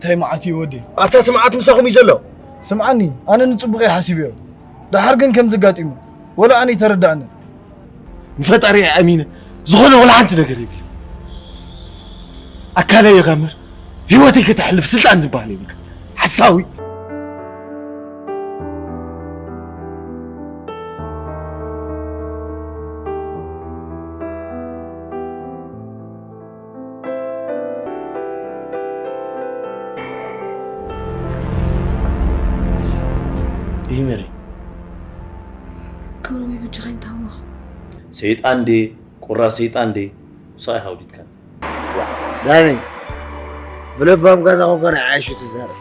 እንታይ መዓት እዩ ወደይ? ኣታ እቲ መዓት ምሳኹም እዩ ዘሎ። ስምዓኒ፣ ኣነ ንጽቡቕ እየ ሓሲበዮ። ደሓር ግን ከምዚ ኣጋጢሙ፣ ወላ ኣነ ኣይተረዳእንን። ንፈጣሪ እየ ኣሚነ፣ ዝኾነ ወላ ሓንቲ ነገር የብለይ። ኣካለይ ይኸምር፣ ህይወተይ ከተሕልፍ ስልጣን ዝበሃል የብልካ። ሓሳዊ። እዩ ሜሪ። ክብሮም ይብጅኻ ይንታወኽ። ሰይጣን ድየ? ቁራ ሰይጣን ድየ? ምሳኻ ኢኻ ኣውሊድካኒ። ዳኒ፣ ብልባምካ እንተ ኾንካ ናይ ዓይሹ ትዛረብ።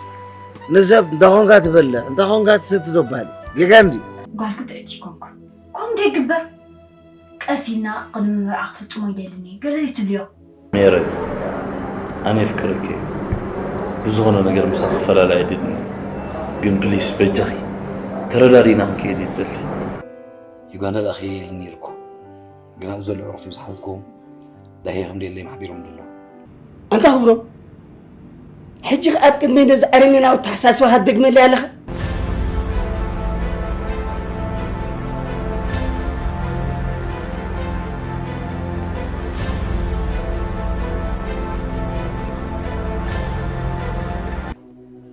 ንሰብ እንተ ኾንካ ትበልዕ፣ እንተ ኾንካ ትሰቲ ዶ በሃል? ጌጋ እንድዩ። ጓል ክትዕት ይኮንኩ። ከምኡ ዶ ይግበር? ቀስ ኢልና ቅድሚ መርዓ ክፍጽሞ ይደልን እየ። ገለ ዘይትብልዮ? ሜሪ፣ ኣነ የፍቅረኪ እየ። ብዝኾነ ነገር ምሳኺ ክፈላለ ኣይደልን እየ። ግን ፕሊስ በጃኺ ተረዳዲእና ክንከይድ እየ ዝደሊ። ዩጋንዳ ደኣ ከይደ ኢለ ነይረ እኮ። ግን ኣብኡ ዘሎ ዕሩኽተይ ምስ ሓተትክዎም ዳሄ ከም ደየለይ ሓቢሮም ዘለዉ። ኣንታ ክብሮም፣ ሕጂ ኣብ ቅድመይ ነዚ ኣረሜናዊ ኣተሓሳስባኻ ትደግመለይ ኣለኻ?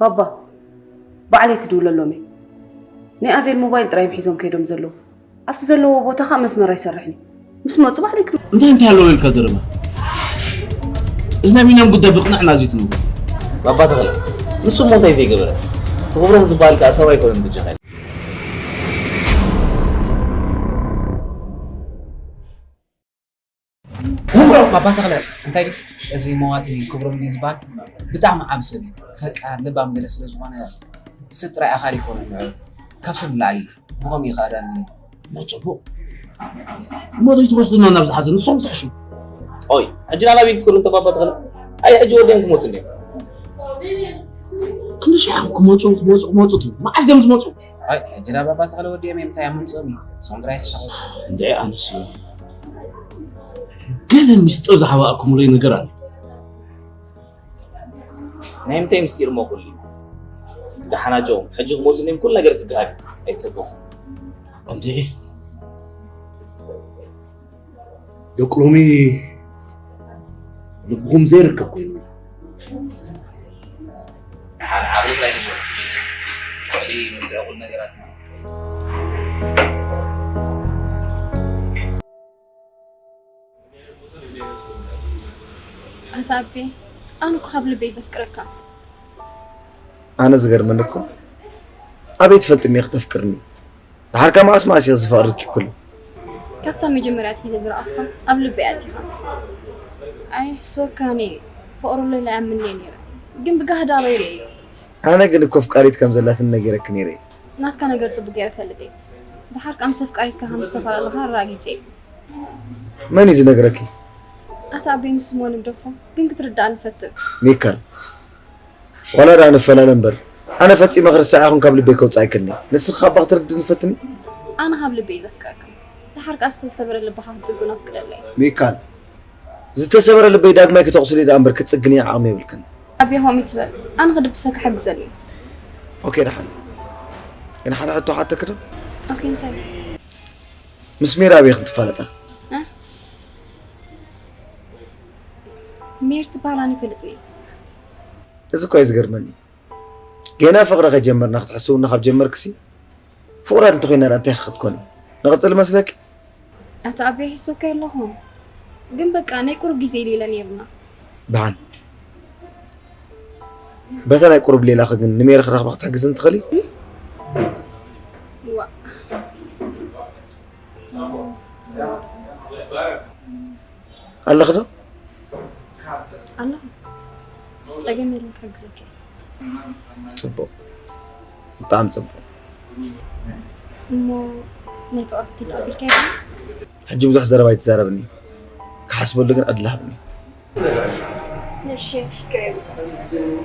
ባባ፣ ባዕለይ ክድውለሎም እየ። ናይ ኣቤል ሞባይል ጥራይ እዮም ሒዞም ከይዶም ዘለዉ። ኣብቲ ዘለዎ ቦታ ኸኣ መስመር ኣይሰርሕን እዩ። ምስ መጹ ባዕለይ ክድውል። እንታይ እንታይ ኣለዎ ኢልካ ዘረባ? እዚ ናይ ቢንያም ጉዳይ ብቕንዕና እዩ ትነግሮ። ባባ ተኽለ፣ ንሱ እሞ እንታይ ዘይገበረ? እቲ ክብሮም ዝበሃል ከኣ ሰብ ኣይኮነን ብጀኻ። ክብሮም ኣባ ተኽለ እንታይ ድዩ? እዚ መዋቲ ክብሮም ድዩ ዝበሃል? ብጣዕሚ ዓቢ ሰብ እዩ። ፈቃር፣ ለባም ገለ ስለ ዝኾነ ሰብ ጥራይ ኣኻሊ ይኸውን እዩ። ካብ ሰብ ንላዕሊ እዩ። ብኸምኡ እዩ ከኣ ዳኒ። ሞት ጽቡቕ። ሞት ኣይትወስድና ናብ ዝሓዘ፣ ንሶም ትሕሹ። ኦይ፣ ሕጂ ናባይ ትከዱ እንተ ባባ ተኽለ? ኣይ፣ ሕጂ ወዲኦም ክመጹ እንድዮም። ክንዲ ሽሓ ክመጹ፣ ክመጹ፣ ክመጹ ትብሉ። መዓስ ድዮም ዝመጹ? ኣይ፣ ሕጂ ናብ ኣባ ተኽለ ወዲኦም እዮም፣ እንታይ ኣብ ምምጽኦም እዩ? ንሶም ጥራይ ተሻገሩ። እንድዒ ኣነስ ገለ ሚስጥር ዝሓባእኩምለይ ነገር ኣሎ። ናይ ምንታይ ምስጢር እሞ ኩሉ እዩ? ደሓን ኣጆኹም፣ ሕጂ ክመጹ እንድዮም፣ ኩሉ ነገር ክገሃድ እዩ። ኣይትሰከፉ። እንድዒ ደቂ ሎሚ ልብኹም ዘይርከብ ኮይኑ። ደሓን ዓቕሊ ጥራይ ንግበር። ልዕሊ ምትዕቑል ነገራት። ኣታ ኣቤ፣ ኣነ እኮ ካብ ልበይ ዘፍቅረካ። ኣነ ዝገርመኒ እኮ፣ ኣበይ ትፈልጥኒ ኢኺ ተፍቅርኒ? ደሓር ከ መዓስ መዓስ ኢኺ ዝፈቕረኪ ኩሉ? ካብታ መጀመርያ ኣትሒዘ ዝረኣኹኻ ኣብ ልበይ ኣቲኻ። ኣይሕስወካን እየ፣ ፍቕሪ ሌላ እየ ኣምነ ነይረ፣ ግን ብጋህዲ ኣበይ ርእየዮ? ኣነ ግን እኮ ኣፍቃሪት ከም ዘላትኒ ነጊረኪ ነይረ እየ። ናትካ ነገር ጽቡቕ ገይረ እፈልጥ እየ። ደሓር ከኣ ምስ ኣፍቃሪትካ ከም ዝተፈላለኻ ኣረጋጊጸ እየ። መን እዩ ዝነግረኪ? ኣታ ኣቤ ንሱ እሞ ንግደፎ፣ ግን ክትርድኣኒ ፈትን። ሚካል፣ ዋላ ደኣ ንፈላለ እምበር፣ ኣነ ፈጺመ ክርስዓ ይኹን ካብ ልበይ ከውጽእ ኣይክእልን እየ። ንስኺ ካባ ክትርድእኒ ፈትኒ። ኣነ ካብ ልበይ እየ ዘፍቅረካ። ደሓር ከኣ ዝተሰበረ ልብኻ ክትጽግኖ ኣፍቅደለይ። ሚካል፣ ዝተሰበረ ልበይ ዳግማይ ክተቑስሊ ደኣ እምበር ክትጽግንዮ ዓቕሚ የብልክን። ኣቤ ከምኡ ኣይትበል። ኣነ ክድብሰካ ሓግዘኒ። ኦኬ፣ ደሓን። ግን ሓደ ሕቶ ክሓተኪ ዶ? ኦኬ፣ እንታይ? ምስ ሜሪ ኣበይ ኢኽን ትፋለጣ? እ? ሜሪ ትበሃል ኣነ ኣይፈልጥን እየ። እዚ እኮ እዩ ዝገርመኒ። ገና ፍቕሪ ከይጀመርና ክትሕስውኒ ካብ ጀመርክሲ፣ ፍቑራት እንተኾይና ደኣ እንታይ ክትኮኒ? ንቕጽል መስለኪ? ኣታ ኣቤ ሒዝኩካ ኣለኹ። ግን በቃ ናይ ቁሩብ ግዜ ኢለ ኢለ ነይርና። ደሓን። በታ ናይ ቁሩብ ሌላኺ ግን ንሜሪ ክረኽባ ክትሕግዝኒ ትኽእሊ? ዋእ። ኣለኺ ዶ? ኣለኹ። ጸገም የለን፣ ክሕግዘኪ እየ። ጽቡቕ። ብጣዕሚ ጽቡቕ። እሞ ናይ ፍቕሪ ሕቶ ተቐቢልካዮ ዶ? ሕጂ ብዙሕ ዘረባ ኣይትዛረብኒ። ክሓስበሉ ግን ዕድል ሃብኒ። እሺ፣ ሽግር የብሉን።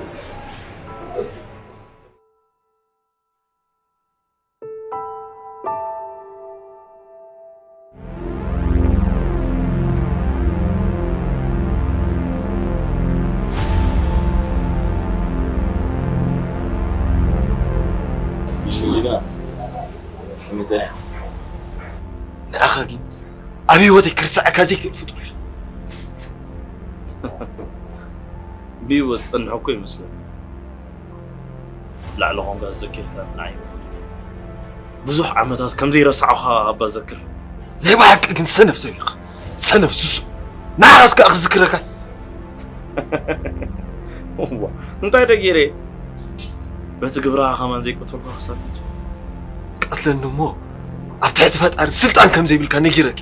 ሽሊና ከመይ ጸኒሕካ? ንዓኻ ግን ኣብ ህይወተይ ክርስዓካ ዘይክእል ፍጡር ኢለ። ብህይወት ጸንሖ እኮ ይመስለኒ። ላዕሊ ኾንካ ዘኪርካ ንዓይ ይኹን። ብዙሕ ዓመታት ከም ዘይረሳዕኻ እባ ዘክር። ናይ ብሓቂ ግን ሰነፍ ሰብ ኢኻ። ሰነፍ ስሱዕ። ንዓኻስ ከኣ ክዝክረካ። እዋ፣ እንታይ ዶ ገይረ? በቲ ግብርኻ ከማን ዘይቀተልኩኻ ክሳብ ሕጂ። ቀትለኒ እሞ ኣብ ትሕቲ ፈጣሪ ስልጣን ከም ዘይብልካ ነጊረኪ።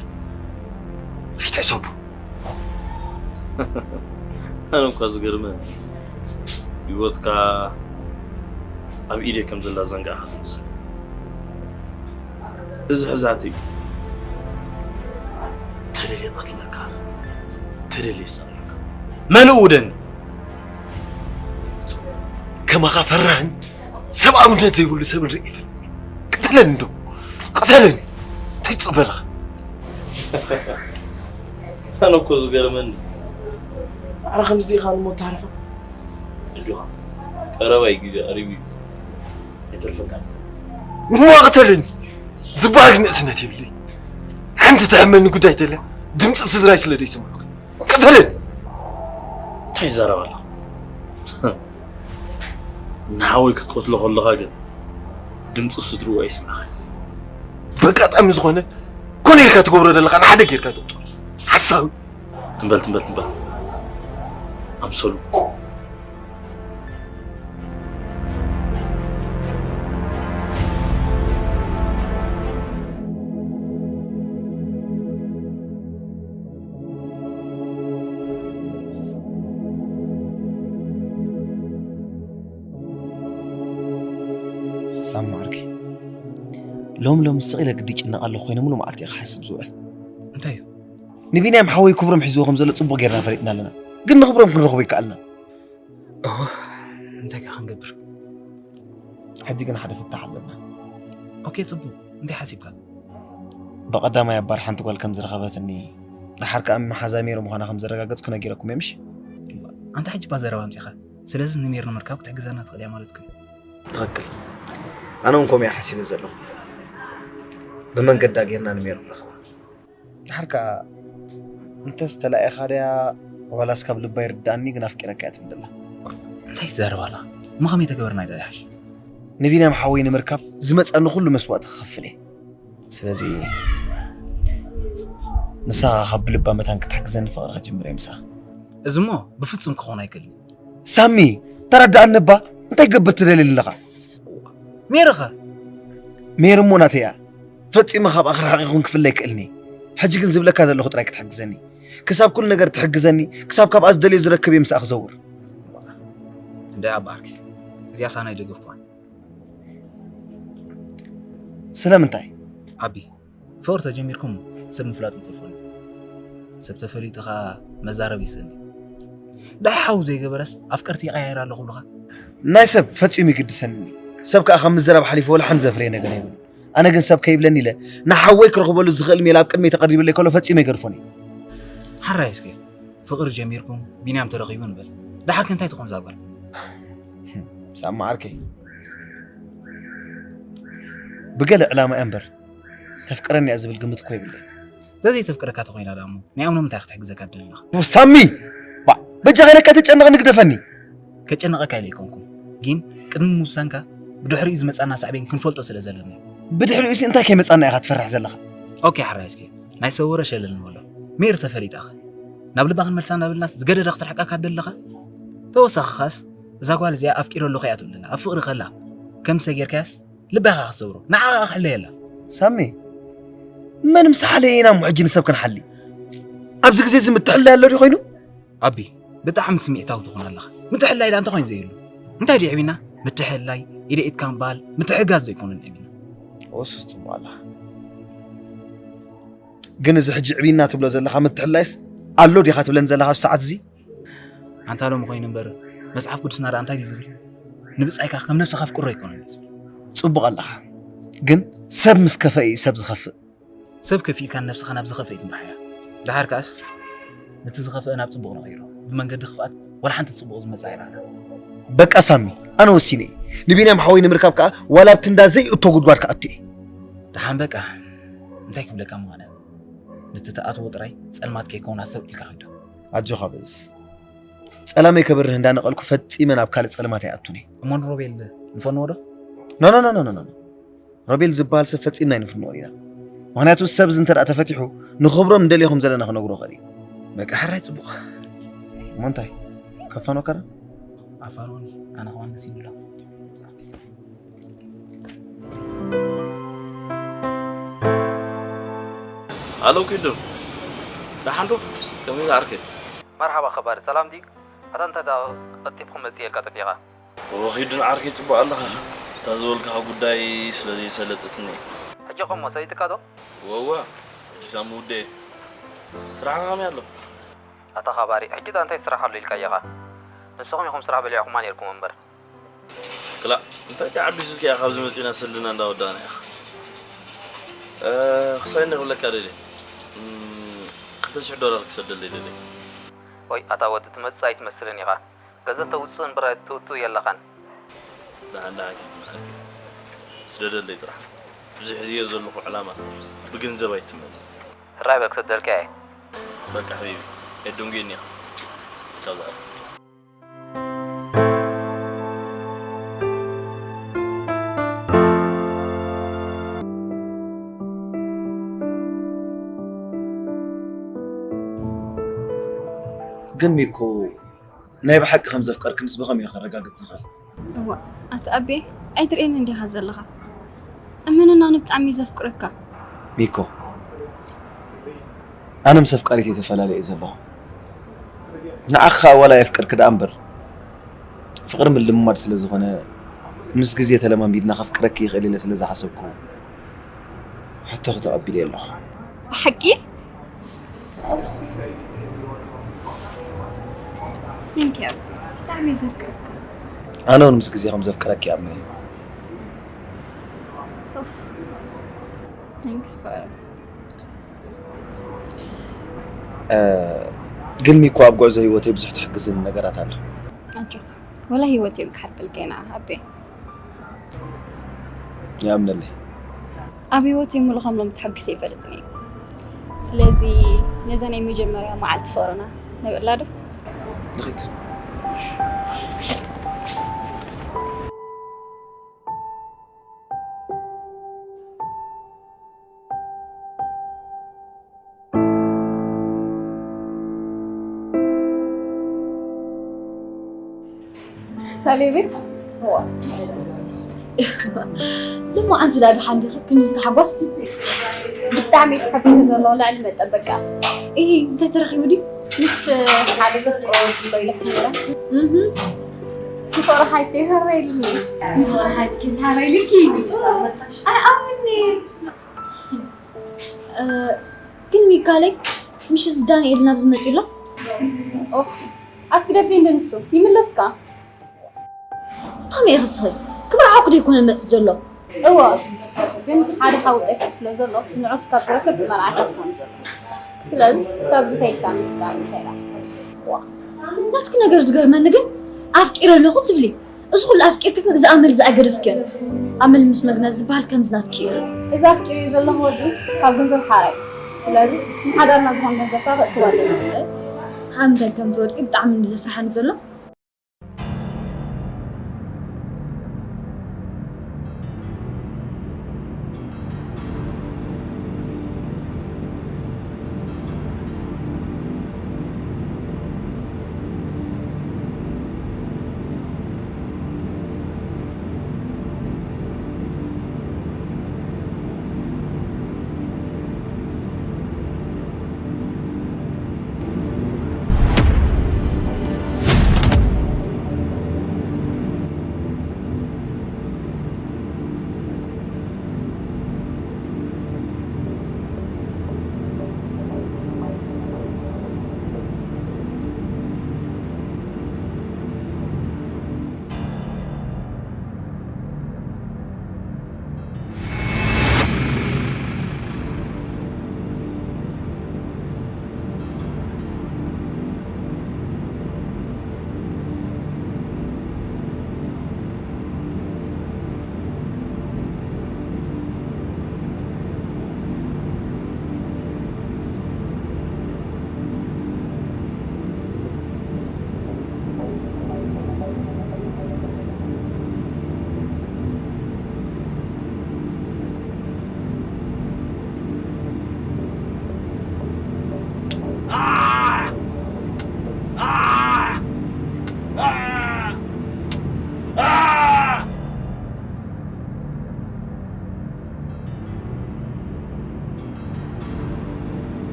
ኣይትሕሰቡ። ኣነ እኳ ዝገርመኒ፣ ህይወትካ ኣብ ኢደይ ከም ዘላ ዘንጋዕካ ትመስል። እዚ ሕዛት እዩ። ተደልየ ቀትለካ፣ ተደልየ ሰቒለካ። መን እውደኒ? ከማኻ ፈራህን ሰብኣውነት ዘይብሉ ሰብ ንርኢ ይፈልጥ። ቅተለኒ እንዶ፣ ቅተለኒ። እንታይ ትጽበ ኣለኻ? ኣነ እኮ ዝገርመኒ፣ ኣረ ከምዚ ኢኻ ንሞት ታርፋ። ኣጆኻ፣ ቀረባ እዩ ግዜ ቀሪቡ እዩ። ኣይተርፈካን። እሞ ቅተለኒ። ዝበሃል ንእስነት የብለይ። ሓንቲ ትሕመኒ ጉዳይ ተለ፣ ድምፂ ስድራይ ስለ ዘይሰማዕኩ። ቅተለኒ። እንታይ ይዛረብ ኣላ? ንሓወይ ክትቀትሎ ከለኻ ግን ድምፂ ስድርኡ ኣይስማዕኻን። በቃ፣ ብጣዕሚ ዝኾነ ኮነ ኢልካ ትገብሮ ዘለኻ ንሓደ ጌርካ ትቑፅሮ። ሓሳዊ። ትንበል፣ ትንበል፣ ትንበል። ኣምሰሉ። ሳሚ ዓርከይ፣ ሎም ሎም ስቕ ኢለ ግዲ ይጭነቕ ኣለኹ ኮይነ ሙሉ መዓልቲ እየ ክሓስብ ዝውዕል። እንታይ እዩ? ንቢንያም ሓወይ ክብሮም ሒዝዎ ከም ዘሎ ጽቡቕ ጌርና ፈሊጥና ኣለና፣ ግን ንክብሮም ክንረኽቦ ይከኣልና። ኦህ፣ እንታይ ከ ክንገብር? ሕጂ ግን ሓደ ፍታሕ ኣለና። ኦኬ፣ ጽቡቕ። እንታይ ሓሲብካ? ብቐዳማይ ኣባር ሓንቲ ጓል ከም ዝረኸበትኒ፣ ደሓር ከኣ መሓዛ ሜሮ ምዃና ከም ዘረጋገጽኩ ነጊረኩም እየ፣ ምሽ? ኣንታ ሕጂ እባ ዘረባ ኣምጺኻ። ስለዚ ንሜር ንምርካብ ክትሕግዘና ትኽእል እያ ማለት እዩ። ትኽክል። ኣነ እውን ከምኡ እየ ሓሲበ ዘለኹ። ብመንገዳ ጌርና ንሜር ንረኽባ። ደሓር ከኣ እንተስ ተላኢኻ ድያ ዋላስ ካብ ልባ ይርድኣኒ፣ ግን ኣፍቂረካ እያ ትብል ዘላ። እንታይ ትዛረብ ኣላ? እሞ ከመይ ተገበርና እዩ ዝሓሽ? ንቢንያም ሓወይ ንምርካብ ዝመጻኒ ኩሉ መስዋእቲ ክኸፍል እየ። ስለዚ ንሳ ካብ ብልባ መታን ክትሕግዘኒ ፍቕሪ ክጅምር እየ ምሳኻ። እዚ እሞ ብፍጹም ክኸውን ኣይክእልን። ሳሚ፣ ተረዳኣኒ እባ። እንታይ ክገብር ትደሊ ኣለኻ? ሜርኸ? ሜር እሞ ናተይ እያ። ፈጺመ ካብኣ ክርሕቕ ይኹን ክፍለ ኣይክእልን እየ። ሕጂ ግን ዝብለካ ዘለኹ ጥራይ ክትሕግዘኒ። ክሳብ ኩሉ ነገር ትሕግዘኒ፣ ክሳብ ካብኣ ዝደልዮ ዝረክብ እየ ምስኣ ክዘውር። እንዳ ኣባ ዓርከይ፣ እዚኣ ሳናይ ደገፍኳን። ስለምንታይ? ኣቢ፣ ፍቕሪ ተጀሚርኩም ሰብ ምፍላጥ ይተርፎ። ሰብ ተፈሊጡ ኸኣ መዛረቢ ይስእን። ደሓ ሓው ዘይገበረስ ኣፍቀርቲ ይቐያየር ኣለኹ ብልኻ? ናይ ሰብ ፈጺሙ ይግድሰኒ። ሰብ ከኣ ካብ ምዝራብ ሓሊፉ ወላ ሓንቲ ዘፍረየ ነገር የብሉን። ኣነ ግን ሰብ ከይብለኒ ኢለ ንሓወይ ክረኽበሉ ዝኽእል ሜላ ኣብ ቅድመይ ተቐሪብለይ ከሎ ፈጺመ ኣይገድፎን እየ። ሓራይ እስከ ፍቕሪ ጀሚርኩም ቢንያም ተረኺቡ ንበል። ደሓር ከ እንታይ ትኾን እዛ ጓል? ሳሚ ዓርከይ፣ ብገለ ዕላማ እያ እምበር ተፍቅረኒ እያ ዝብል ግምት እኮ የብለይ። እዛ ዘይተፍቅረካ ተኾይና ደኣ እሞ ናይ ኣምኖ ምንታይ ክትሕግዘካ ትደሊ ኣለኻ? ሳሚ! ባ፣ በጃኻ ኢለካ ተጨነቕ ንግደፈኒ። ከጨነቐካ ኢለ ኣይኮንኩን፣ ግን ቅድሚ ምውሳንካ ብድሕሪኡ ዝመጻና ሳዕቤን ክንፈልጦ ስለ ዘለና እዩ። ብድሕሪኡሲ እንታይ ከይመጻና ኢኻ ትፈርሕ ዘለኻ? ኦኬ፣ ሓራይ እስኪ ናይ ሰብ ወረ ሸለል ንበሎ። ሜር ተፈሊጣኸ ናብ ልባ ክንመልሳ እናበልናስ ዝገደደ ክትርሕቀካ ትደሊ ኣለኻ? ተወሳኺ ኻስ እዛ ጓል እዚኣ ኣፍቂረ ኣለኹ እያ ትብል ዘላ። ኣብ ፍቕሪ ከላ ከምሰ ጌርካያስ ልባ ኢኻ ክትሰብሮ። ንዓኣ ክሕለየላ። ሳሚ፣ መን ምስ ሓለየ ኢና እሞ ሕጂ ንሰብ ክንሓሊ? ኣብዚ ግዜ እዚ ምትሕልላይ ኣሎ ድዩ ኮይኑ? ኣቢ፣ ብጣዕሚ ስምዒታዊ ትኾን ኣለኻ። ምትሕልላይ ደኣ እንታይ ኮይኑ ዘየሉ? እንታይ ድዩ ዕቢና? ምትሕልላይ፣ ኢደ ኢድካ ምባል፣ ምትሕጋዝ ዘይኮነን ዕቢና። ወስስ ጽቡቕ ኣለኻ። ግን እዚ ሕጂ ዕቢና ትብሎ ዘለኻ ምትሕልላይስ ኣሎ ዲኻ ትብለኒ ዘለኻ ኣብ ሰዓት እዚ? ኣንታ ሎሚ ኮይኑ እምበር፣ መጽሓፍ ቅዱስና ደኣ እንታይ ድዩ ዝብል? ንብጻይካ ከም ነብስኻ ኣፍቅሮ ኣይኮነን እዩ ዝብል። ጽቡቕ ኣለኻ። ግን ሰብ ምስ ከፈአ እዩ ሰብ ዝኸፍእ። ሰብ ከፊእልካ ንነብስኻ ናብ ዝኸፍአ እዩ ትምራሕ እያ። ደሓር ከኣስ ነቲ ዝኸፍአ ናብ ጽቡቕ ንቐይሮ። ብመንገዲ ክፍኣት ዋላ ሓንቲ ጽቡቕ ዝመጽእ ኣይረኣና። በቃ ሳሚ፣ ኣነ ወሲነ እየ። ንቢንያም ሓወይ ንምርካብ ከዓ ዋላ ኣብቲ እንዳ ዘይእቶ ጉድጓድ ክኣቱ እየ። ደሓን በቃ፣ እንታይ ክብለካ ምዃነ፣ ንትትኣትዎ ጥራይ ጸልማት ከይከውን ኣሰብ ኢልካ ኺዶ። ኣጆኻ በዝ፣ ጸላመይ ከብርህ እንዳነቐልኩ ፈጺመ ናብ ካልእ ጸልማት ኣይኣቱን እየ። እሞ ንሮቤል ንፈንዎ ዶ? ኖ ኖ ኖ ኖ ኖ ኖ። ሮቤል ዝበሃል ሰብ ፈጺምና ኣይንፍንዎን ኢና። ምኽንያቱ ሰብዚ እንተ ደኣ ተፈቲሑ ንኽብሮም እንደልየኹም ዘለና ክነግሮ ኽእል እዩ። በቃ ሕራይ ጽቡቕ። እሞ እንታይ? ከፋኖካ ዶ? ኣፋኖኒ፣ ኣነ ኸማን መሲሉላ። ኣሎ ኪዱ፣ ደሓን ዶ? ከመይ ዝዓርከይ? መርሓባ ኸባሪ፣ ሰላም ድዩ? ኣታ እንታይ ደኣ ቀልጢፍኩም መጽእ ኢልካ ጠፊእኻ? እወ ኪዱ ንዓርከይ ጽቡቕ ኣለኻ። እታ ዝበልካኻ ጉዳይ ስለ ዘይሰለጠትኒ እየ። ሕጂ ኸሞ ሰሊጥካ ዶ? እወ እወ፣ ሕጂ ሳሚ ውደየ። ስራሕኻ ከመይ ኣሎ? ኣታ ኸባሪ፣ ሕጂ ደኣ እንታይ ስራሕ ኣሎ ኢልካዮ ኢኻ? ንስኹም ኢኹም ስራሕ በሊዕኩማ ኔርኩም እምበር። ክላእ፣ እንታይ ትዓቢ ስልኪ እያ ካብዚ መጺእና ሰልድና እንዳወዳእና ኢኻ። እ፣ ክሳይ እንደ ክብለካ ደልየ። እም፣ ክልተ ሽሕ ዶላር ክሰደለይ ደልየ። ወይ፣ ኣታ ወዲ ትመጽእ ኣይትመስልን ኢኻ። ገንዘብ ተውጽእን ብር ትእቱ የለኻን። ደሓን፣ ደሓን፣ ደሓን። ስደደለይ ጥራሕ። ብዙሕ ሕዝዮ ዘለኹ ዕላማ ብገንዘብ ኣይትመን። ሕራይ በል ክሰደልካ እየ። በቃ ሓቢቢ፣ የድንጉየኒ ኢኻ። ቻው ዝዓርከይ። ግን ሚኮ፣ ናይ ብሓቂ ከም ዘፍቀርክንስ ብኸመይ እየ ከረጋግጽ ዝኽእል? እዋእ፣ ኣቲ ኣቤ፣ ኣይትርእየንን ዲኻ ዘለኻ? እመነኒ፣ ኣነ ብጣዕሚ እየ ዘፍቅረካ። ሚኮ፣ ኣነ ምስ ኣፍቃሪተይ ተፈላለየ እየ ዘለኹ። ንዓኻ ዋላ የፍቅርክ ደኣ እምበር፣ ፍቕሪ ምልምማድ ስለ ዝኾነ፣ ምስ ግዜ ተለማሚድና ከፍቅረኪ ይኽእል ኢለ ስለ ዝሓሰብኩ፣ ሕቶኺ ተቐቢለዮ ኣለኹ። ብሓቂ? Thank you ኣቢ። ብጣዕሚ እየ ዘፍቅረካ። ኣነ እውን ምስ ግዜ ከም ዘፍቅረኪ ይኣምን እየ። ኡፍ። Thanks ፍቕረይ። እ፣ ግን ሚኮ ኣብ ጉዕዞ ህይወተይ ብዙሕ ትሕግዝኒ ነገራት ኣሎ። ኣጆኻ። ወላ ህይወት እዮም ክሓልፈልካ ኢና ኣቤ። ይኣምነለይ። ኣብ ህይወተይ ምሉእ ከም ሎም ተሓጒሰ ኣይፈልጥን እየ። ስለዚ ነዛ ናይ መጀመርያ መዓልቲ ፍቕርና ነብዕላ ዶ? ንኺድ። ሳሌ ቤት? እዋ። ልሙዓንቲ ደኣ ደሓን ዲኺ? ክንድዚ ተሓጓስ? ብጣዕሚ እየ ተሓጒሰ ዘለኹ፣ ልዕሊ መጠን በቃ። እሂ፣ እንታይ ተረኺቡ ድዩ? ምሽ ሓደ ዘፍቅሮ ወዲ ኣሎ ኢለኪ ነይረ። እህ። ንፍቕሪ ሓይተይ ሃረይልኒ። ንፍቕሪ ሓይትኪ ሃረይልኪ። ኣይኣምን'የ። እ፣ ግን ሚካለይ፣ ምሽ እዚ ዳንኤል ናብዚ መጺኡ ኣሎ? ኦፍ፣ ኣትግደፊ እንደ ንሱ ይምለስካ። ከመይ ኢኺ ንስኺ? ክመርዓኩ ደይኮነ መጺኡ ዘሎ? እወ፣ ግን ሓደ ሓው ጠፊኡ ስለ ዘሎ፣ ንዑስ ካብ ዝረክብ መርዓ ይሓስቦም ዘሎ። ስለዚ፣ ካብዚ ከይድካ ምጥቃም እንታይ ደኣ? ዋ፣ ናትኪ ነገር ዝገርመኒ ግን፣ ኣፍቂረ ኣለኹ ትብሊ። እዚ ኩሉ ኣፍቂርኪ ግን እዚ ኣመል እዚ ኣይገደፍክዮን። ኣመል ምስ መግነዝ ዝበሃል ከምዚ ናትኪ እዩ። እዚ ኣፍቂረዮ ዘለኹ ወዲ ካብ ገንዘብ ሓራ እዩ። ስለዚስ ንሓዳርና ዝኾን ገንዘብካ ከእክብ ኣለኒ። ካብ ምንታይ ከም ትወድቂ ብጣዕሚ እዩ ዘፍርሓኒ ዘሎ።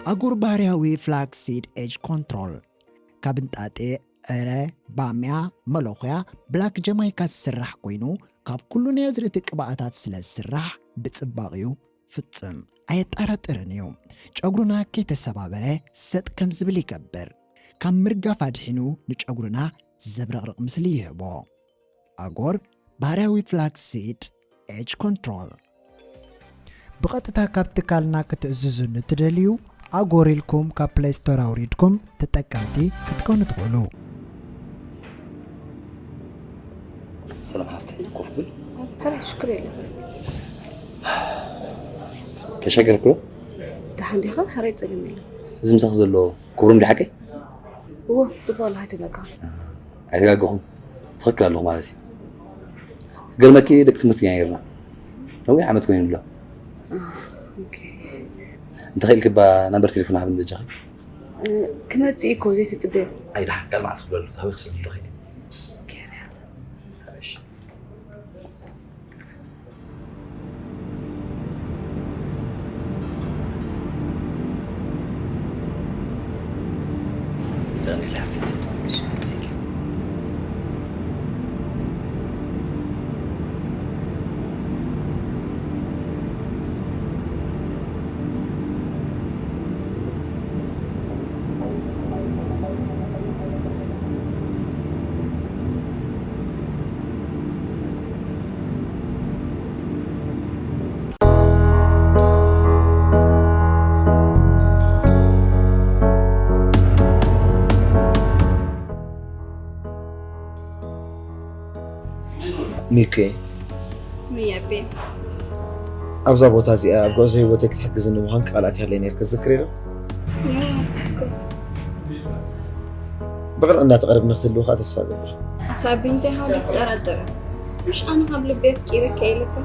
ኣጎር ባህርያዊ ፍላክሲድ ኤጅ ኮንትሮል ካብ እንጣጤ፣ ዕረ፣ ባምያ፣ መለኹያ፣ ብላክ ጀማይካ ዝስራሕ ኮይኑ፣ ካብ ኩሉ ናይ ኣዝርእቲ ቅብኣታት ስለ ዝስራሕ ብጽባቕኡ ፍጹም ኣየጠራጥርን እዩ። ጨጉርና ከይተሰባበረ ሰጥ ከም ዝብል ይገብር። ካብ ምርጋፍ ኣድሒኑ ንጨጉርና ዘብረቕርቕ ምስሊ ይህቦ። ኣጎር ባህርያዊ ፍላክሲድ ኤጅ ኮንትሮል። ብቐጥታ ካብ ትካልና ክትእዝዙ ንትደልዩ፣ ኣጎር ኢልኩም ካብ ፕለይ ስቶር ኣውሪድኩም ተጠቀምቲ ክትኮኑ ትኽእሉ። ሰላም ሓፍተይ፣ ኮፍ ብል። ሕራይ ሽክር የለን። ተሸገርኩ ዶ? ደሓን ዲኻ? ሕራይ ጸገም የለን። እዚ ምሳኺ ዘሎ ክብሮም ድዩ ሓቀይ? እዎ፣ ጽቡቕ ኣለኻ፣ ኣይተጋግኻ። ኣይተጋገኹን። ትኽክል ኣለኹ ማለት እዩ። ክገርመኪ ደቂ ትምህርቲ ኢና ነይርና። ነዊሕ ዓመት ኮይኑ ኣሎ። ኦኬ። እንተኽኢልኪ እባ ናምበር ቴሌፎን ሃብኒ በጃኺ። እ፣ ክመጽእ እኮ ዘይትጽበዮ። ኣይ ደሓን፣ ካልእ መዓልቲ ክብለሉ፣ ታበይ ክስእለሉ ኸይደ። ኦኬ፣ ርሓት። እሺ። ሚኩ፣ ምያቤ። ኣብዛ ቦታ እዚኣ ኣብ ጉዕዞ ህይወተይ ክትሕግዝኒ ምዃን ቃላት ይሃለይ ነይር፣ ክትዝክሪ ዶ? ብቕንዕ እንዳተቐርብኒ ክትህልዊ ከዓ ተስፋ እገብር። ኣታ ኣቢ እንታይ ሓው ትጠራጠር? ምሽ ኣነ ካብ ልቢ ኣፍቂረካ ኢለካ።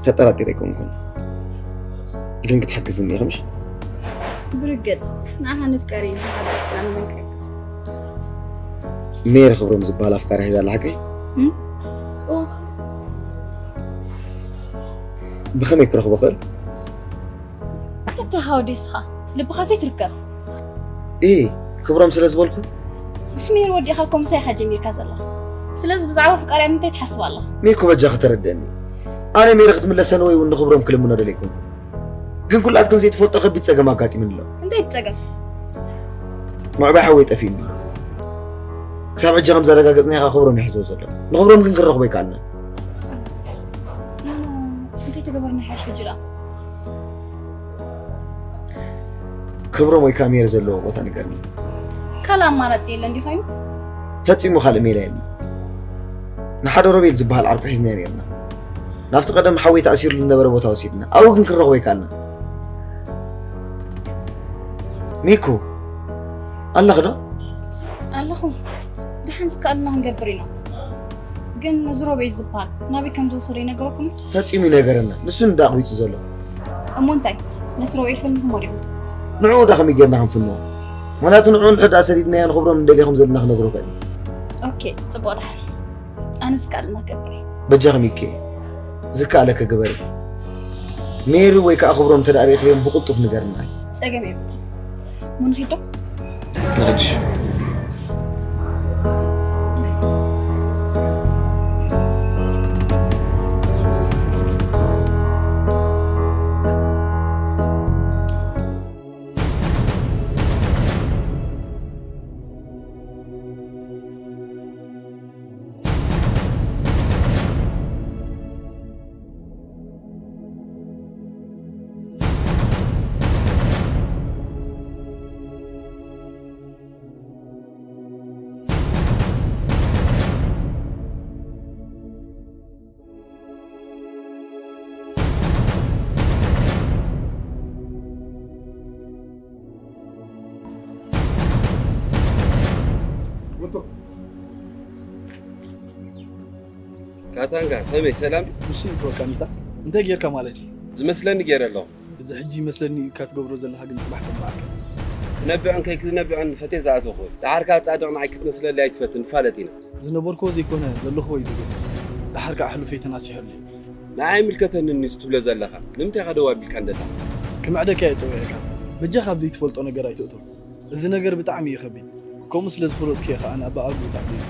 ተጠራጢረ ኣይኮንኩን፣ ግን ክትሕግዝኒ ኢኺ ምሽ? ብርግጥ ንዓኻ ንፍቀር እዩ ዝሓገዝኩ፣ ኣነ መን ክሕግዝ? ሜሪ ክብሮም ዝበሃል ኣፍቃሪ ሒዛ ኣላ ሓቀይ? እም? ኦ፣ ብኸመይ ክረኽቦ ክእል? ኣታ ተሃው ዲስኻ ልብኻ ዘይትርከብ። እ ክብሮም ስለ ዝበልኩ ምስ ሜሪ ወዲእኻ ኮምሳ ኢኻ ጀሚርካ ዘለኻ። ስለዚ ብዛዕባ ፍቃርያ እንታይ ትሓስብ ኣለኻ? ሚኩ በጃ ከተረድአኒ። ኣነ ሜሪ ክትምለሰኒ ወይ እውን ንክብሮም ክልምኖ ደለይኩም። ግን ኩላትክን ዘይትፈልጦ ከቢድ ጸገም ኣጋጢሙኒ ኣሎ። እንታይ ትጸገም? ምዕባይ ሓወይ ጠፊእኒ ኣሎ። ክሳብ ሕጂ ከም ዘረጋገጽናዮ ከዓ ክብሮም ይሕዞ ዘሎ። ንክብሮም ግን ክንረኽቦ ኣይከኣልናን። እንታይ ተገበርና ይሓይሽ ሕጂ ደኣ? ክብሮም ወይ ከዓ ሜሪ ዘለዎ ቦታ ንገርኒ። ካልእ ኣማራጺ የለን ድዩ ኮይኑ? ፈጺሙ ካልእ ሜላ የለን። ንሓደ ሮቤል ዝበሃል ዓርኩ ሒዝናዮ ነይርና። ናብቲ ቀደም ሓወይ ተኣሲርሉ ዝነበረ ቦታ ወሲድና። ኣብኡ ግን ክንረኽቦ ኣይከኣልናን። ሚኩ ኣለኺ ዶ? ኣለኹ። ደሓን ዝከኣልና ክንገብር ኢና። ግን ነዚ ሮቤል ዝበሃል ናበይ ከም ዝወሰዶ ይነገረኩም? ፈጺሙ ይነገረና። ንሱ እንዳ ኣቕቢጹ ዘሎ። እሞ እንታይ? ነቲ ሮቤል ፈኒኹሞ ዲኹም? ንዕኡ ዳ ከመይ ጌርና ክንፍንዎ? ምኽንያቱ ንዕኡ እንድሕር ደኣ ሰዲድናዮ ንኽብሮም ንደልዮ ከም ዘለና ክነግሮ ከኒ። ኦኬ፣ ጽቡቕ ደሓን። ኣነ ዝከኣልና ክገብር እየ። በጃኺ ሚኪ፣ ዝከኣለኪ ግበሪ። ሜሪ ወይ ከዓ ክብሮም እንተ ደኣ ርኢኽዮም ብቕልጡፍ ንገርና። ጸገም የብሉን። እሞ ንኺድ ዶ? ንኽድሽ። ካታንጋ ከመይ ሰላም? ንሱ ይትወካ ሚታ እንታይ ጌርካ ማለት እዩ? ዝመስለኒ ገይረ ኣለኹ። እዚ ሕጂ ይመስለኒ እዩ እካ ትገብሮ ዘለኻ ግን ጽባሕ ተንባዕካ። ክነብዕን ከይክነብዕን ፈትየ ዝኣተኹ። ደሓር ከኣ ጻድቕ ንዓይ ክትመስለለይ ኣይትፈትን ንፋለጥ ኢና። ዝነበርክዎ ዘይኮነ ዘለኽዎ እዩ ዘገድስ። ደሓር ከኣ ሕሉፈይ ተናሲሐሉ እዩ። ንዓይ ኣይምልከተንን እዩ ትብሎ ዘለኻ። ንምንታይ ኢኻ ደው ኣቢልካ እንደታ? ክምዕደካ እየ ጸዊዐካ። በጃኻ ኣብ ዘይትፈልጦ ነገር ኣይትእቶ። እዚ ነገር ብጣዕሚ እዩ ከቢድ። ከምኡ ስለ ዝፈለጥኩ እየ ከኣ ንኣባ ኣጉ ተዓሊመ።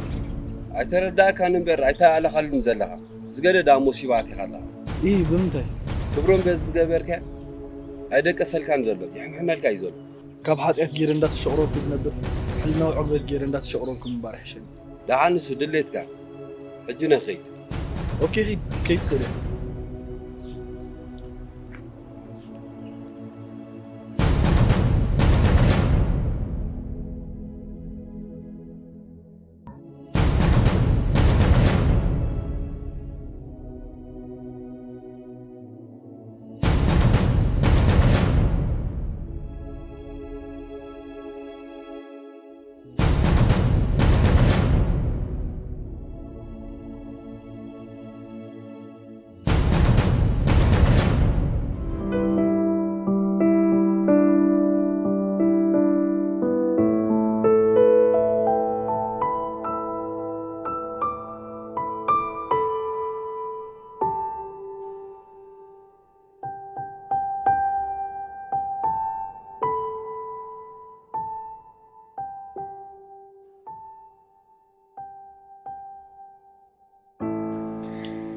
ኣይተረዳእካን እምበር ኣይተኣለኻሉን ዘለኻ። ዝገደደ ኣብ ሞሲባ ኣቲኻ ኣለኻ። ኢ፣ ብምንታይ? ክብሮም በዚ ዝገበርካዮ ኣይደቀሰልካን ዘሎ፣ ይሕምሕመልካ እዩ ዘሎ። ካብ ሓጢኣት ገይረ እንዳተሸቕረርኩ ዝነብር፣ ሕልናዊ ዕግበት ገይረ እንዳተሸቕረርኩ ምንባር ይሕሸኒ። ደሓን ንሱ ድሌትካ። ሕጂ ነኺድ። ኦኬ፣ ኺድ፣ ከይድ ትኽእል ኢኻ።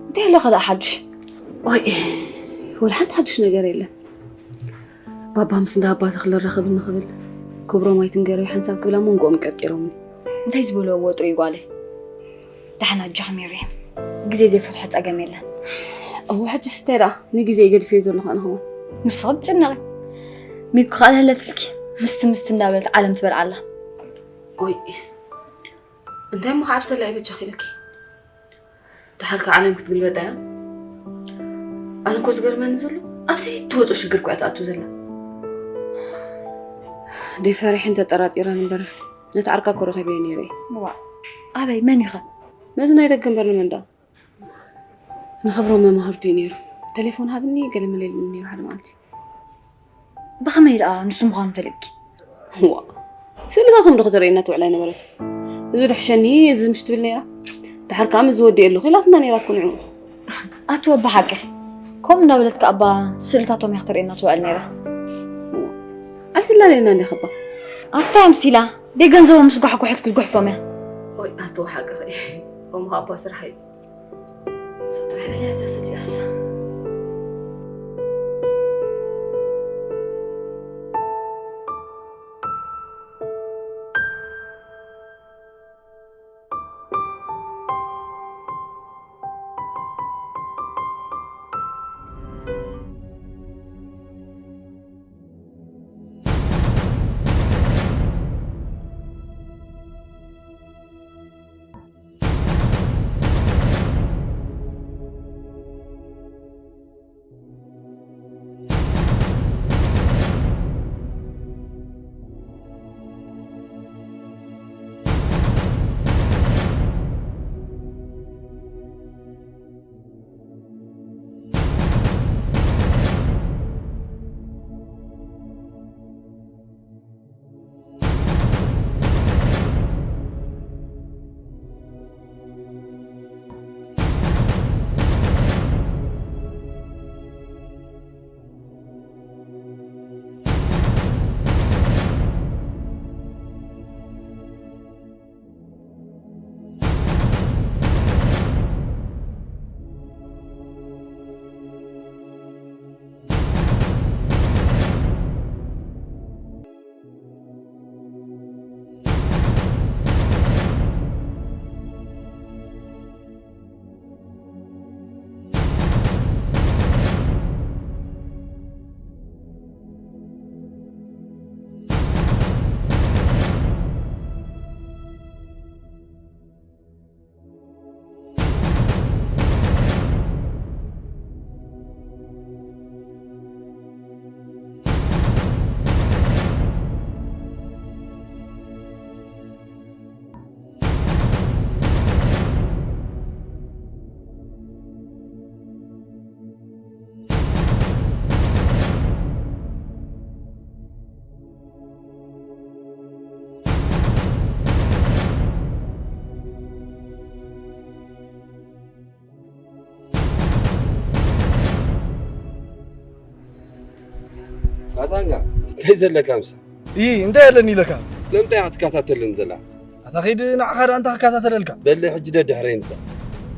እንታይ ኣሎ ከ ደኣ ሓድሽ? ኦይ፣ ወላ ሓንቲ ሓድሽ ነገር የለን። ባባ ምስ እንዳ ኣባትኺ ልራኸብ እንኽብል፣ ክብሮም ኣይትንገርዮ ሓንሳብ ክብላ መንጎኦም ቀርቂሮምኒ። እንታይ ዝበልዎ ወጥሩ እዩ ጓለይ? ደሓን ኣጆኺ ሜሪ፣ ግዜ ዘይፈትሖ ጸገም የለን። እወ፣ ሕጂ ስታይ ደኣ ንግዜ ገዲፈዮ ዘለኹ ኣነ ኸማን። ንስኺ ትጭነቒ። ሚኩ ከኣ ለለትልኪ ምስቲ ምስቲ እንዳበለት ዓለም ትበልዓ ኣላ። ኦይ፣ እንታይ እሞ ክዓብሰላ እዩ በጃኺ ኢለኪ? ደሓር ከ ዓለም ክትግልበጣ እያ? ኣነ እኮ ዝገርመኒ ዘሎ ኣብ ዘይትወጾ ሽግር እኮ እያ ትኣቱ ዘላ። ደይ ፈሪሐን ተጠራጢረን እምበር ነቲ ዓርካ እኮ ረኺበዮ ነይረ እየ። ዋ፣ ኣበይ? መን እዩ ኸ? ነዚ ናይ ደገ እምበር ንመን ደኣ? ንኽብሮም መማህርቱ እዩ ነይሩ። ቴሌፎን ሃብኒ ገለ መለ ኢሉኒ ነይሩ ሓደ መዓልቲ። ብኸመይ ደኣ ንሱ ምዃኑ ፈሊጥኪ? ዋ፣ ስእልታቶም ዶ ከተርእየና ትውዕል ኣይነበረትን? እዚ ዶ ሕሸኒ፣ እዚ ምሽ ትብል ነይራ። ደሓር ከኣ ምስ ዝወዲ ኣለኹ ኢላትና ነይራ እኮ ንዕኡ። ኣቲ ወቢ ሓቅኺ። ከምኡ እንዳበለት ከኣ እባ ስእልታቶም እያ ክተርእየና ትውዕል ነይራ። ዋ፣ ኣይትላለየና እንዲያ ከባ። ኣታ ምሲላ፣ ደይ ገንዘቦም ምስ ጓሕጉሐት ክልጉሕፎም እያ። ወይ ኣቲ ሓቅኺ። ከምኡ ከኣ እባ ስራሕ እዩ። ሰው ጥራይ በልያ እዛ ሰብ እዚኣስ። ካታንጋ፣ እንታይ ዘለካ ምሳ? እይ፣ እንታይ ኣለኒ ኢለካ? ስለምንታይ ኢኻ ትከታተልን ዘላ? ኣታ ኺድ ንዓኻ ደኣ እንታይ ክከታተለልካ? በሊ ሕጂ ደድሕረይ ምጻእ።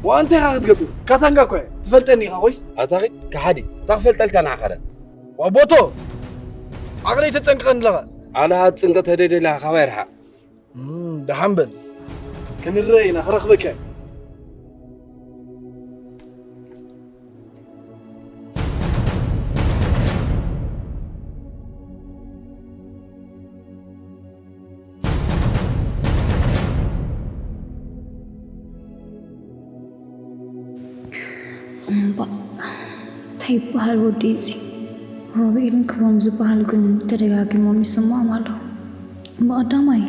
ዋ፣ እንታይ ኢኻ ክትገብር? ካታንጋ እኮ እየ። ትፈልጠኒ ኢኻ ኮይስ? ኣታ ኺድ ከሓዲ፣ እንታይ ክፈልጠልካ ንዓኻ ደኣ? ዋ፣ ቦቶ! ዓቕለይ ተጸንቅቐኒ ኣለኻ። ዓለኻ ትጽንቀ ተደይደላ ካባይ ርሓቕ። እም፣ ደሓን በል። ክንረኣይ ኢና፣ ክረኽበካ እየ። እምባእ፣ እንታይ ይበሃል ወዲ እዚ? ሮቤልን ክብሮም ዝበሃል ግን ተደጋጊሞም ይስምዖም ኣለዉ። ብቐዳማይ፣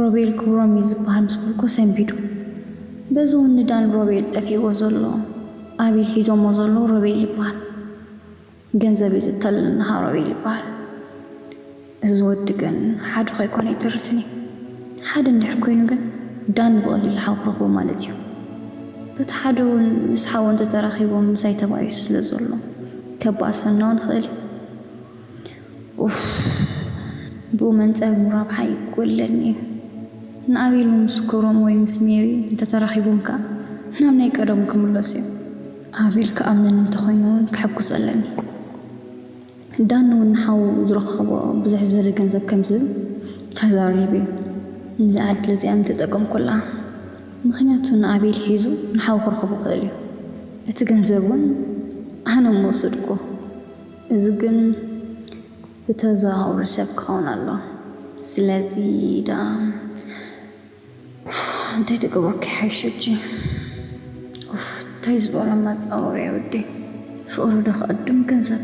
ሮቤል ክብሮም እዩ ዝበሃል ምስ በልኩ ሰንቢዱ። በዚ እውን ንዳን ሮቤል ጠፊእዎ ዘሎ፣ ኣቤል ሒዞሞ ዘለዉ ሮቤል ይበሃል። ገንዘብ እዩ ዘታልለና ሃሮቤል ይበሃል። እዚ ወዲ ግን ሓዱ ከይኮነ ኣይተርፍን እዩ። ሓደ እንድሕር ኮይኑ ግን ዳኒ ብቐሊሉ ሓው ክረኽቦ ማለት እዩ። በቲ ሓደ እውን ምስ ሓው እንተተራኺቦም ምሳይ ተባኢሱ ስለ ዘሎ ከባእሰና እውን ይኽእል እዩ። ኡፍ፣ ብኡ መንጸር ምራብሓ ይጎለኒ እዩ። ንኣቤል ምስ ክብሮም ወይ ምስ ሜሪ እንተተራኺቦም ከኣ ናብ ናይ ቀደሙ ክምለሱ እዮም። ኣቤል ክኣምነኒ እንተኾይኑ እውን ክሕጉስ ኣለኒ። ዳኒ እውን ንሓው ዝረኸቦ ብዝሕ ዝበለ ገንዘብ ከም ዝህብ ተዛሪቡ እዩ። ነዛ ዕድል እዚኣ ምተጠቀምኩላ። ምኽንያቱ ንኣቤል ሒዙ ንሓው ክረኽቦ ይኽእል እዩ። እቲ ገንዘብ እውን ኣነ ምወሰድኩ። እዚ ግን ብተዘዋውሪ ሰብ ክኸውን ኣለዎ። ስለዚ ደኣ እንታይ ተገበርኩ ይሓይሽ ሕጂ? ኡፍ፣ እንታይ ዝበሎ መጻወርያ ወዲ። ፍቕሪ ዶ ክቕድም ገንዘብ?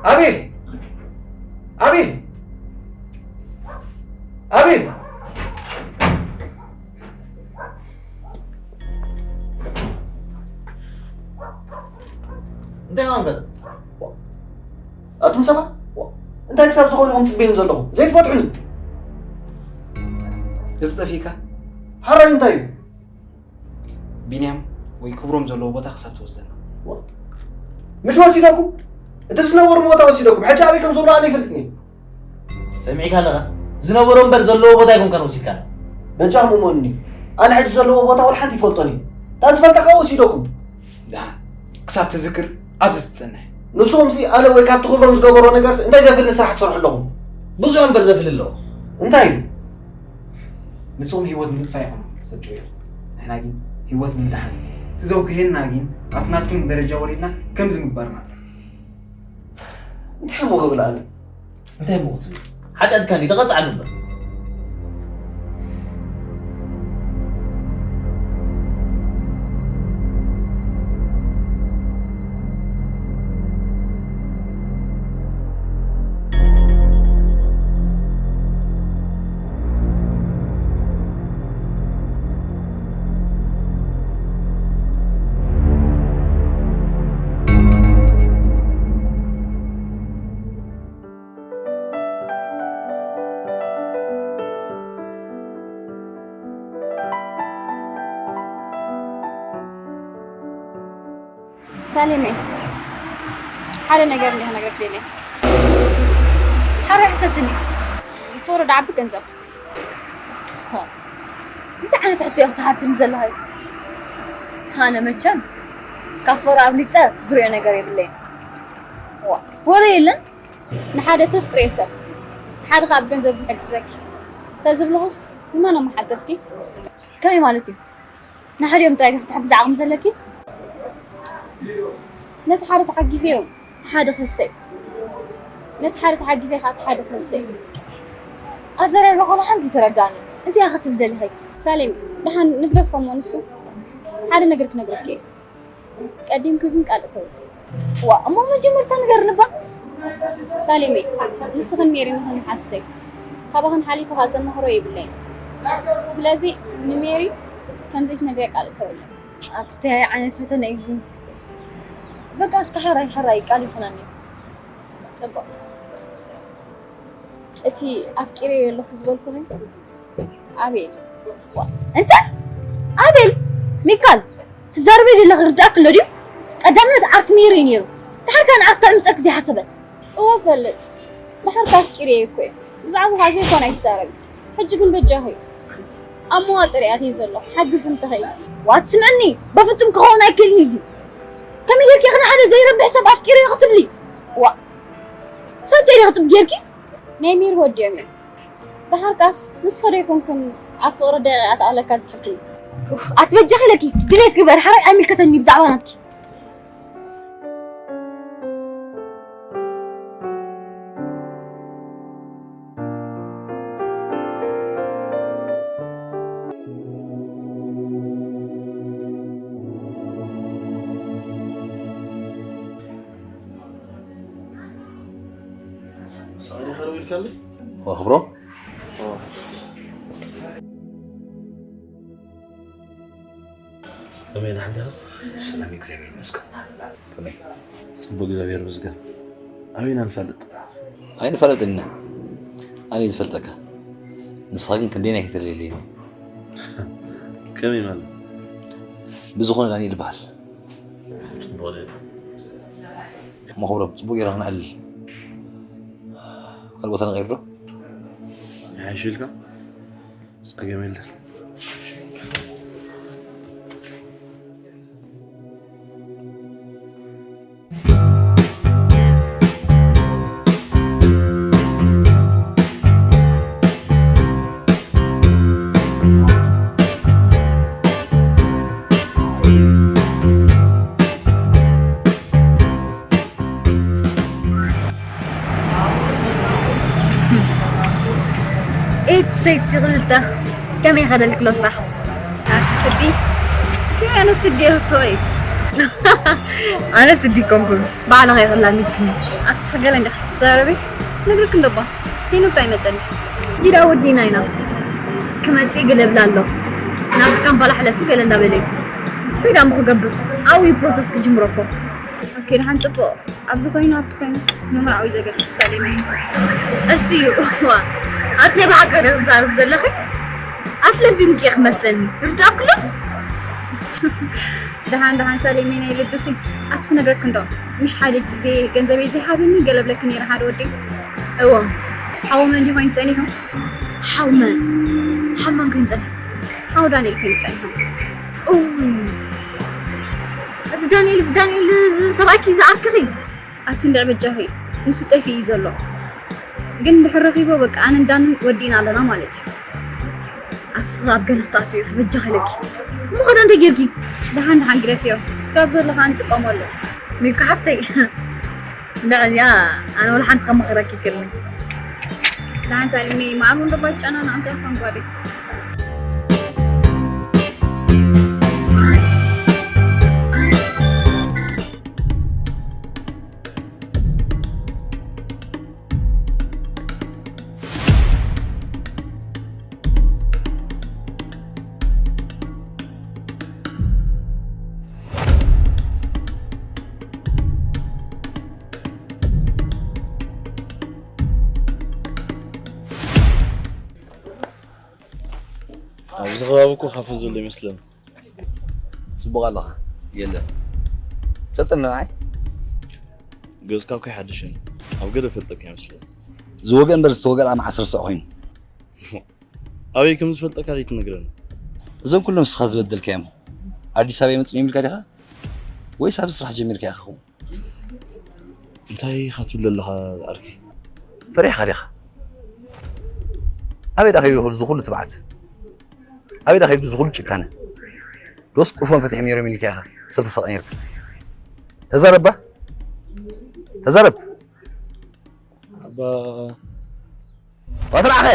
ኣቤል! ኣቤል! ኣቤል! እንታይ ማንገት? ኣቱም ሰባት እንታይ ክሳብ ዝኾነ ኢኹም ትጽበዩኒ ዘለኹም? ዘይትፈትሑኒ? እዚ ጠፊእካ? ሓራይ እንታይ እዩ? ቢንያም ወይ ክብሮም ዘለዎ ቦታ ክሳብ ትወስደና። ምሽ ወሲደኩም? እቲ ዝነበሩ ቦታ ወሲደኩም። ሕጂ ኣበይ ከም ዘሎ ኣነ ይፈልጥኒ። ሰሚዕካ ኣለኻ? ዝነበሮ እምበር ዘለዎ ቦታ ኣይኮንካን ወሲድካና። በጃኹም እመኑኒ። ኣነ ሕጂ ዘለዎ ቦታ ወላ ሓንቲ ይፈልጦን እዩ። እታ ዝፈልጠ ከኣ ወሲደኩም። ደሓን ክሳብ ትዝክር ኣብዚ ትጸንሕ። ንስኹምሲ ኣነ ወይ ካብቲ ክብሮም ዝገበሮ ነገርስ እንታይ ዘፍልኒ ስራሕ ትሰርሑ ኣለኹም? ብዙሕ እምበር ዘፍሊ ኣለዎ። እንታይ እዩ? ንስኹም ህይወት ንምጥፋእ ኢኹም ሰብ ጭውያ። ንሕና ግን ህይወት ንምድሓን እዩ። እቲ ዘውግሄና ግን ኣብቲ ናትኩም ደረጃ ወሪድና ከምዚ ምግባርና ጥራሕ። እንታይ እሞ ክብል ኣነ? እንታይ እሞ ክትብል? ሓጢኣትካ እንዲ ተቐጽዓሉ እምበር። ሳሌመይ፣ ሓደ ነገር እንዲየ ክነግረክ ደልየ። ሓራይ ሕተትኒ። ፍቕሪ ደዓቢ ገንዘብ። እንታይ ዓይነት ሕቶ ኢኺ ትሓትኒ ዘለኺ? ኣነ መቸም ካብ ፍቕሪ ኣብሊፀ ዝሪኦ ነገር የብለይን። ዋ፣ ወረ የለን። ንሓደ ተፍቅርዮ ሰብ፣ ሓደ ከዓ ብገንዘብ ዝሕግዘኪ ተዝብልኹስ ንመን እሞ ሓገዝኪ? ከመይ ማለት እዩ? ንሓዲኦም ጥራይ ዲኺ ትሕግዚ ዓቕሚ ዘለኪ? ነቲ ሓደ ተሓጊዘዮ እቲ ሓደ ክህሰ እዩ። ነቲ ሓደ ተሓጊዘ ከዓ እቲ ሓደ ክህሰ እዩ። ኣዘራርባኺ ወላ ሓንቲ ኣይተረድኣንን። እንታይ ኢኺ ክትብሊ ደሊኺ? ሳሌም፣ ደሓን ንግደፎ እሞ ንሱ ሓደ ነገር ክነግረኪ እየ። ቀዲምኪ ግን ቃል እተዊ። ዋእ፣ እሞ መጀመርታ ንገርኒ እባ። ሳሌመይ፣ ንስኽን ሜሪን ኢኽን መሓዙተይ። ካባኽን ሓሊፈ ከኣ ዘማኽሮ የብለይን። ስለዚ ንሜሪ ከም ዘይትነግርያ ቃል እተወለ። ኣቲ እንታይ ዓይነት ፈተነ እዩ እዚ? በቃ እስከ ሓራይ ሓራይ ቃል ይኹነኒ። ጽቡቕ። እቲ ኣፍቂረዮ ኣለኹ ዝበልኩኺ ኣቤል። ዋ፣ እንታይ? ኣቤል? ሚካል? ትዛረቢ ዘለኺ ርዳእኪ ኣሎ ድዩ? ቀዳምነት ዓርኪ ነይሩ እዩ ነይሩ። ድሓር ከኣ ንዓኺ ከዕምጸኪ ዘይሓሰበ። እወ እፈልጥ። ድሓር ከኣ ኣፍቂረዮ እኮ እየ። ብዛዕባኻ ዘይኮነ ኣይትዛረቢ። ሕጂ ግን በጃኺ ኣብ መዋጥር እየ ኣትየ ዘለኹ። ሓግዝ እንተኸኢ። ዋ፣ ትስምዕኒ? በፍጹም ክኸውን ኣይክእልን እዩ እዚ። ከመይ ጌርኪ ኢኺ ንሓደ ዘይረብሕ ሰብ ኣፍቂረዮ ክትብሊ? ዋ፣ ትፈልጥዮ ዲኺ ጽቡቕ ጌርኪ? ናይ ሚር ወዲኦም እዮም። ደሓር ካስ ንስኺ ዶ ኣይኮንክን ኣብ ፍቕሪ ደቂቓ ተኣለካ ዝሕክይ? ኡፍ፣ ኣቲ በጃኺ ኢለኪ ድሌት ግበሪ፣ ሓራይ ኣይምልከተኒ ብዛዕባ ናትኪ። ሳሪ ኸረው ኢልካለይ? ዋ፣ ክብሮም። ከመይ፣ ደሓን ዲኻ? ሰላም፣ እግዚኣብሔር ይመስገን። ከመይ? ጽቡቕ፣ እግዚኣብሔር ይመስገን። ኣበይ ኢና ንፋለጥ? ኣይንፋለጥን ኢና። ኣነ እየ ዝፈልጠካ። ንስኻ ግን ክንደየናይ ከተለልየኒ? ከመይ ማለት? ብዝኾነ ዳንኤል ይበሃል። ጽቡቕ ድዩ? እሞ ክብሮም፣ ጽቡቕ ጌርና ክነዕልል። ካልእ ቦታ ንቐይር ዶ? ይሓይሽ ኢልካ? ጸገም የለን። ኤት ሰይቲ ክልተ፣ ከመይ ኸደልክሎ ስራሕ? ኣቲ ስዲ፣ ከመይ ኣነ ስዲ እየ ዝስቕ እዩ? ኣነ ስዲ ኮንኩን፣ ባዕልኻ ይኽላሚትክኒ። ኣቲ ሰገለ እንዲኻ ትዛረቢ? ነግርክ እንደባ፣ ሄኖክ ኣይመጸኒ። ጂዳ ወዲና ኢና። ክመጽእ ገለ ብላ ኣሎ። ናብዚ ካምፓላ ሕለፊ ገለ እንዳበለ እዩ። እንታይ ደኣ እሞ ክገብር? ኣብኡ እዩ ፕሮሰስ ክጅምሮ እኮ። ኦኬ፣ ደሓን ጽቡቕ። ኣብዚ ኮይኑ ኣብቲ ኮይኑስ ንምርዓው እዩ ዘገድስ፣ ሳሌመይ። እሱ እዩ። እዋ፣ ኣቲ ናይ ብሓቂ ዶ ትዛረቢ ዘለኺ? ኣቲ ለቢምኪ ኢኺ መስለኒ። ይርዳእኩ ዶ? ደሓን፣ ደሓን፣ ሳሌመይ ናይ ልብሲ። ኣቲ ክነግረኪ እንዶ፣ ምሽ ሓደ ግዜ ገንዘበይ ዘይሃበኒ ገለ ብለኪ ነይረ ሓደ ወዲ። እዎ። ሓው መን ድዩ ኮይኑ ጸኒሑ? ሓው መን? ሓው መን ኮይኑ ጸኒሑ? ሓው ዳንኤል ኮይኑ ጸኒሑ። እው። እዚ ዳንኤል፣ እዚ ዳንኤል፣ እዚ ሰብኣይኪ ዝዓርክኺ? ኣቲ እንድዒ በጃኺ፣ ንሱ ጠፊኡ እዩ ዘሎ። ግን እንድሕር ረኺቦ፣ በቃ ኣነን ዳንን ወዲእና ኣለና ማለት እዩ። ኣቲ ስኻ ኣብ ገለ ክትኣትዊ ኢኺ፣ በጃኺ ኢለኪ። እሞ ኸዳ እንታይ ጌርኪ? ደሓን ደሓን ግደፍዮ። ስጋብ ዘሎ ኸኣ ንጥቀመሉ። ሚካ ሓፍተይ፣ እንድዒ እዚኣ ኣነ ወላ ሓንቲ ከማኽረኪ ይክእልኒ። ደሓን ሳሊመይ፣ መዓር እውን ደባ ይጨናናቕ፣ እንታይ ኢኻ ጓደይ? ኣብዚ ከባቢ እኮ ካፈ ዘሎ ይመስለኒ። ጽቡቕ ኣለኻ። የለን። ትፈልጠኒ ንዓይ? ገጽካ እኮ ይሓድሽ እዩ። ኣብ ገለ ፈልጠካ ይመስለኒ። ዝወገ እምበር ዝተወገኣ መዓስ ረስዕ ኮይኑ። ኣበይ ከም ዝፈልጠካ ዘይትነግረኒ? እዞም ኩሎም ንስኻ ዝበደልካዮም ኣዲስ ኣበባ ይመጽኡ ኢልካ ዲኻ? ወይስ ኣብዚ ስራሕ ጀሚርካ ኢኻ ኹም? እንታይ ኢኻ ትብል ዘለኻ ዓርከይ? ፈሪሕካ ዲኻ? ኣበይ ደኣ ከይዱ እዚ ኩሉ ትብዓት? ኣበይ ደኣ ከይዱ እዚ ኩሉ ጭካነ? ዶስ ቁልፎም ፈቲሖም ነይሮም ኢልካ ኢኻ ሰብ ተሰቕ ነይርካ? ተዛረባ? ተዛረብ። ኣባ ወትራኸ